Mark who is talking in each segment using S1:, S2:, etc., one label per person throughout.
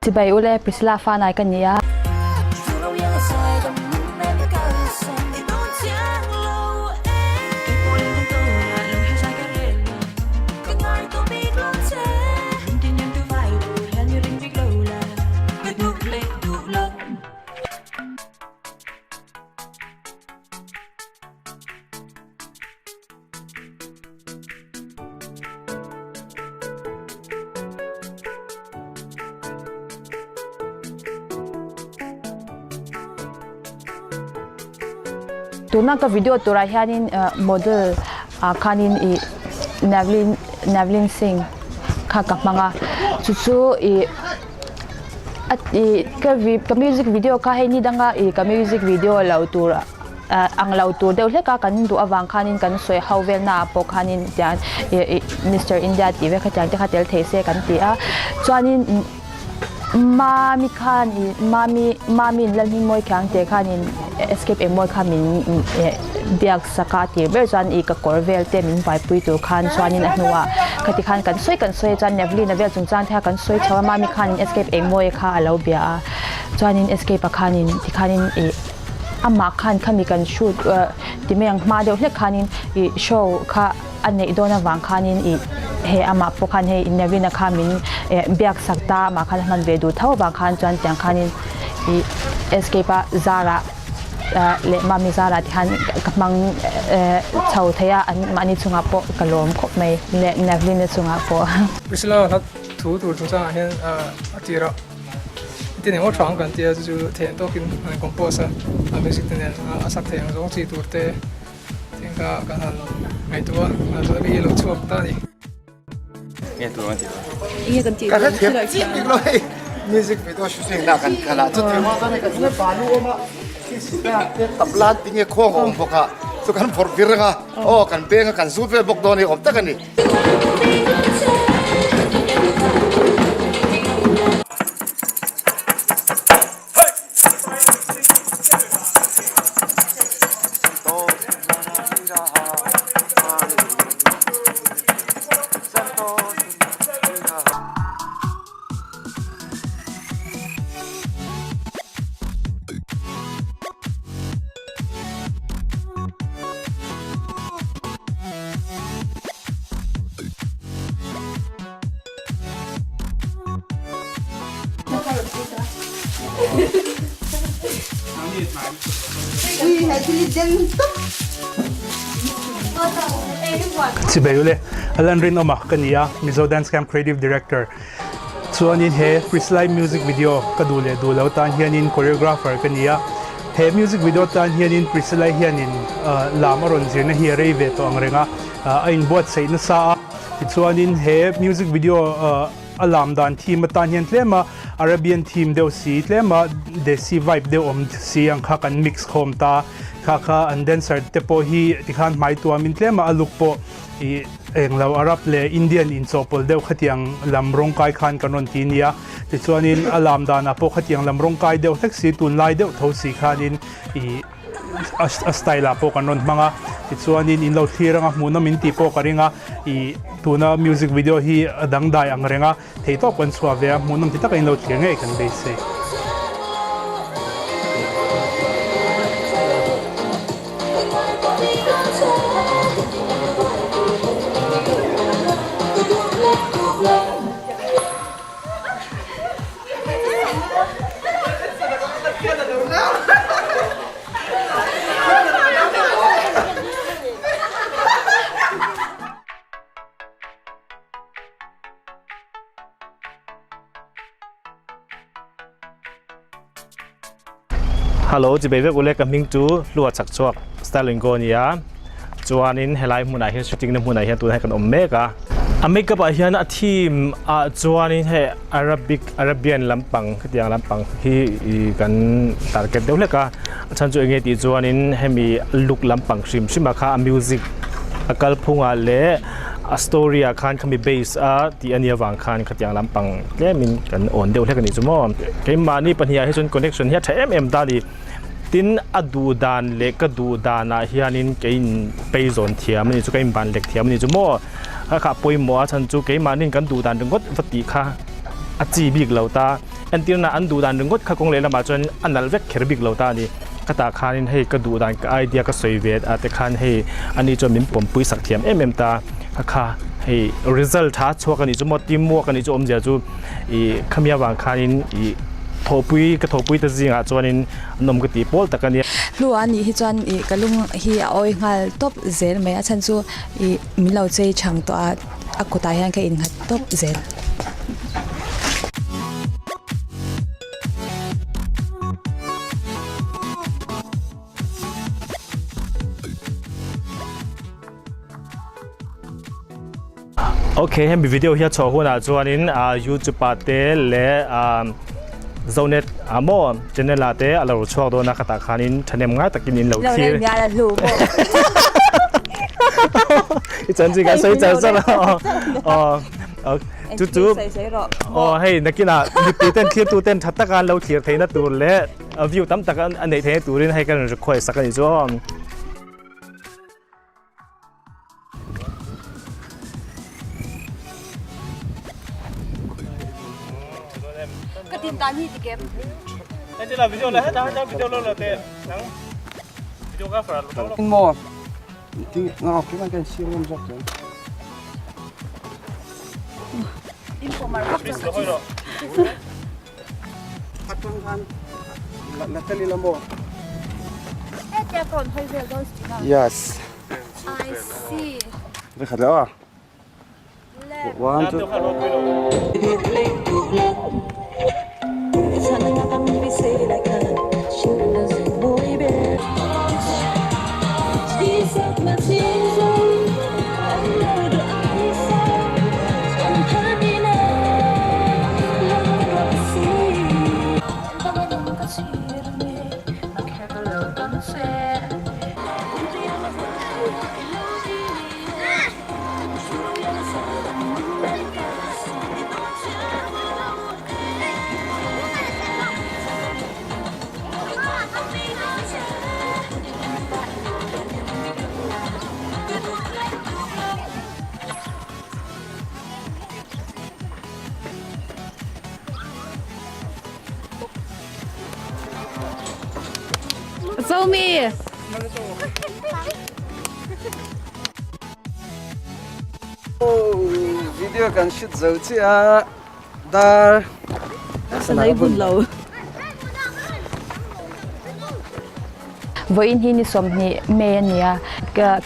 S1: Chibai ule Priscilla Fanai ka ni a. Tuna ka video turah hianin model ah khanin ih Navlin Navlin Singh kha ka hmang a chu chu ih a ih ka music video kha hei ni danga ih ka music video lo tur ang lo tur deuh hlek a kan duh avang khanin kan sawi ho vel naah pawh khanin tiang ih ih Mister India tih vel kha tiang te kha tel thei se kan ti a chuanin Mami khan ih Mami Mami in Lalhmingmawi khiang teh khanin Escape Engmawi kha min eh biak sak a tir ber chuan ih ka kawr vel te min buaipui tur khan chuanin a hnuah khati khan kan sawi kan sawi a chuan Navlina vel chungchang te kha kan sawi chho a Mami khanin Escape Engmawi kha a lo bia a chuanin Escape-a khanin tikhanin ih Amah khan khami kan shoot ti mai ang hma deuh hlek khanin ih show kha a neih dawn avang khanin ih he amah pawh khan hei Naveen-a kha min eh biak sak ta amah khan a hman ve duh tho avang khan chuan tiang khanin ih Escape-a Zara leh Mami Zara te khan ka hmang eh chho thei a an mahni chungah pawh ka lawm khawp mai leh Naveen-a chungah pawh.
S2: Priscilla hla thu tur chungchangah hian a tirah. Tin engemaw thang kan tia chu chu theih tawkin an compose a, a music te nen a sak theih ang zawng chi tur te tin kha kan han ngaihtuah a, a chuan hi a lo chhuak ta a ni.
S3: Nge tur an ti lo.
S4: Nge kan tih
S5: Ka hre thiam chiah bik lo hei music video shooting na kan kal a chuti rual chuan hei kan hnung balu awm a khi sitar te tabla an ti nge khuang a awm bawk a chu kan vawrh vir ang a aw kan beng a kan zut vel bawk dawn a ni awm tak a ni.
S6: Chibai ule Alan Rinawma ka ni a Mizo Dance Camp Creative Director chuanin he Priscilla music video ka duh leh duh lo tan hianin choreographer ka ni a he music video tan hianin Priscilla hianin lam a rawn zirna hi a rei ve tawh ang reng a a inbuatsaih nasa a tichuanin he music video a lam dan theme atan hian tlem a Arabian theme deuh si tlem a desi vibe deuh awm si ang kha kan mix khawm ta kha kha an dancer te pawh hi tikhan hmai tuamin tlem a a look pawh ih englo Arab leh Indian inchawhpawlh deuh khatiang lam rawng kai khan kan rawn ti nia tichuanin a lam danah pawh khatiang lam rawng kai deuh hlek si tunlai deuh tho si khanin ih a style ah pawh kan rawn hmang a tichuanin in lo thlir anga hmuhnawm in tih pawh ka ring a ih tuna music video hi a dangdai ang reng a theihtawp kan chhuah ve a hmuhnawm ti taka in lo thlir ngei kan beisei.
S7: Hello chibai vek ule ka hming chu hlua chak chhuak styling ko ania chuanin helai hmunah hian shooting na hmunah hian tunah hian kan awm mek a a makeup ah hian a theme ah chuanin hei Arabic Arabian lampang khatiang lampang hi ih kan target deuh hlek a a chhan chu enge tih chuanin hemi look lampang hrim hrim ah kha a music a kalphungah leh a story ah khan khami base a tih a nih avang khan khatiang lampang tlemin kan awn deuh hlek a nih chu maw keimahni pahnih ah hi chuan connection hi a tha em em ta a ni tin a duh dan leh ka duh danah hianin kei in peizawn thiam a nih chu ka inban lek thiam a nih chu maw a kha pawimawh a chhan chu keimahni kan duh dan ringawt va tih kha a chi bik lo ta. Entirna an duh dan ringawt kha kawng lehlamah chuan a nalh vek kher bik lo ta a ni. Ka tah khanin hei ka duh dan ka idea ka sawi ve a te khan hei ani chuan min pawmpui sak thiam em em ta kha kha hei result tha chhuak a nih chu maw team work a nih chu awmzia chu ih khami avang khanin ih thawhpui ka thawhpui te zingah chuanin an awm ka tih pawl tak a nia.
S4: Hlua a nih hi chuan ih ka lung hi a awi nghal tawp zel mai a chhan chu ih min lo chei chhang tawh a a kutah hian ka innghat tawp zel.
S7: Ok hemi video hi a chhuah hunah chuanin youtube ah te leh zonet ah maw channel ah te a lo chhuak dawn a khatah khanin thahnem ngai takin in lo thlir i chanchin kan sawi char char a chu chu aw hei nakinah mipui ten thlir tu ten tha taka an lo thlir theihna tur leh view tam tak a neih theihna turin hei ka rawn request sak a nih chu aw.
S1: Ka tin dan hi tikem.
S7: Angela video la heta heta video lo la te nang videographer lo lo.
S8: Mo. Ti nga ki man kan siam ngam zawk chuan.
S1: Informer vak chuan ka chi.
S8: Atang khan la tel ila maw?
S1: Hetia ka rawn hawi vel dawn si na.
S8: Yes.
S1: I see.
S8: Ve khat lo a. One two.
S1: Zomi!
S8: Video kan shoot zo chiah a dar
S4: Sanai bun lo.
S1: Vawiin hi ni 20 May a ni a,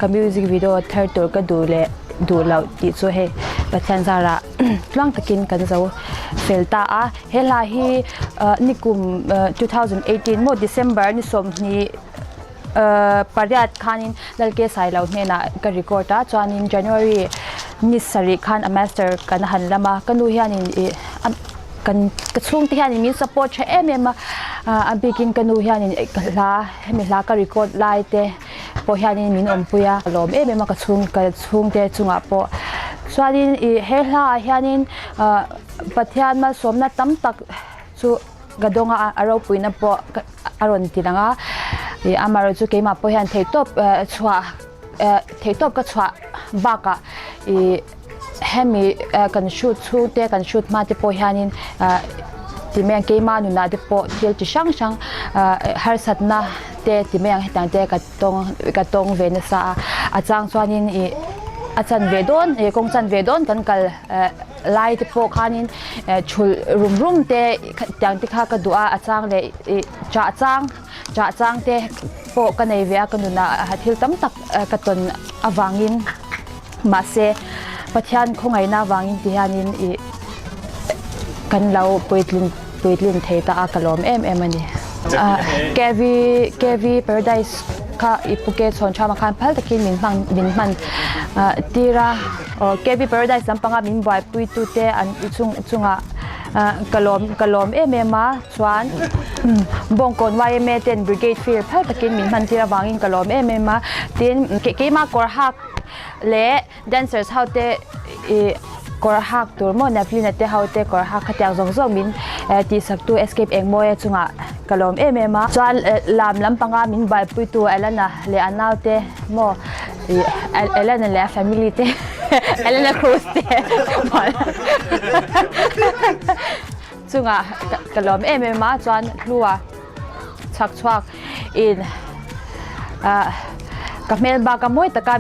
S1: ka music video thar tur ka duh leh duh loh tih chu hei Pathian zarah tluang takin kan zo fel ta a. He hla hi nikum 2018 maw December ni 20 pariat khanin Lalke Sailo hnenah ka record a, chuanin January ni sarih khan a master kan han lam a, ka nu hianin ih kan ka chhungte hianin min support tha em em a, a bikin ka nu hianin ka hla hemi hla ka record lai te pawh hianin min awmpui a, ka lawm em em a ka chhung ka chhungte chungah pawh chuanin ih he hla ah hianin Pathian malsawmna tam tak chu ka dawng a, a ropuina pawh a rawn ti lang a, ih amaherawhchu chu keimah pawh hian theihtawp chhuah theihtawp ka chhuah bakah ih hemi kan shoot chhung te kan shoot hma te pawh hianin ti mai ang keimah nunah te pawh thil chi hrang hrang harsatna te ti mai ang hetiang te ka tawng ka tawng ve nasa a, a chang chuanin ih a chanve dawn ih kawng chanve dawn kan kal. Lai te pawh khanin thulh rum rum te tiang te kha ka duh a, a chang leh ih chah chang chah chang te pawh ka nei ve a ka nunah thil tam tak ka tawn avangin mahse Pathian khawngaihna avangin ti hianin ih kan lo puitlin puitlin thei ta a ka lawm em em a ni. KV KV Paradise kha i pu ke chhawn tha khan phal takin min hmang min hman tir a. Aw KB Paradise lampanga min buaipui tute an chung chungah ka lawm ka lawm em em a chuan Bawngkawn YMA ten Brigade fir phal takin min hman tir avangin ka lawm em em a tin keimah kawr hak leh dancers ho te ih kawr hak tur maw Navlina te ho te kawr hak khatiang zawng zawng min tihsak tu Escape Engmawia chungah ka lawm em em a chuan lam lampanga min buaipui tu Elena leh a naute maw Elena leh a family te Elena Cruz te. chungah ka lawm em em a chuan hlua chhak chhuak in ah ka hmel bak a mawi taka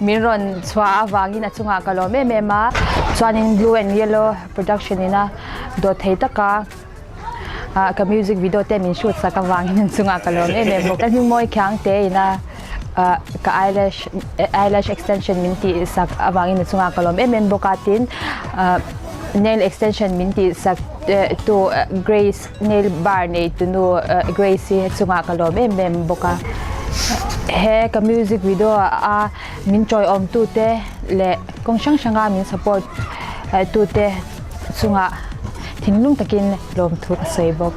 S1: min rawn chhuah avangin a chungah ka lawm em em a chuanin blue and yellow production ina dawt thei taka ah ka music video te min shoot sak avangin an chungah ka lawm em em bawk. Ka hmingmawi khiang te ina ah ka eyelash eyelash extension min tih sak avangin a chungah ka lawm em em bawk a tin ah nail extension min tih sak tu Grace nail bar nei tunu Grace hi a chungah ka lawm em em bawk a he ka music video a min tawiawm tute leh kawng hrang hranga min support tute chungah thinlung takin lawmthu ka sawi bawk.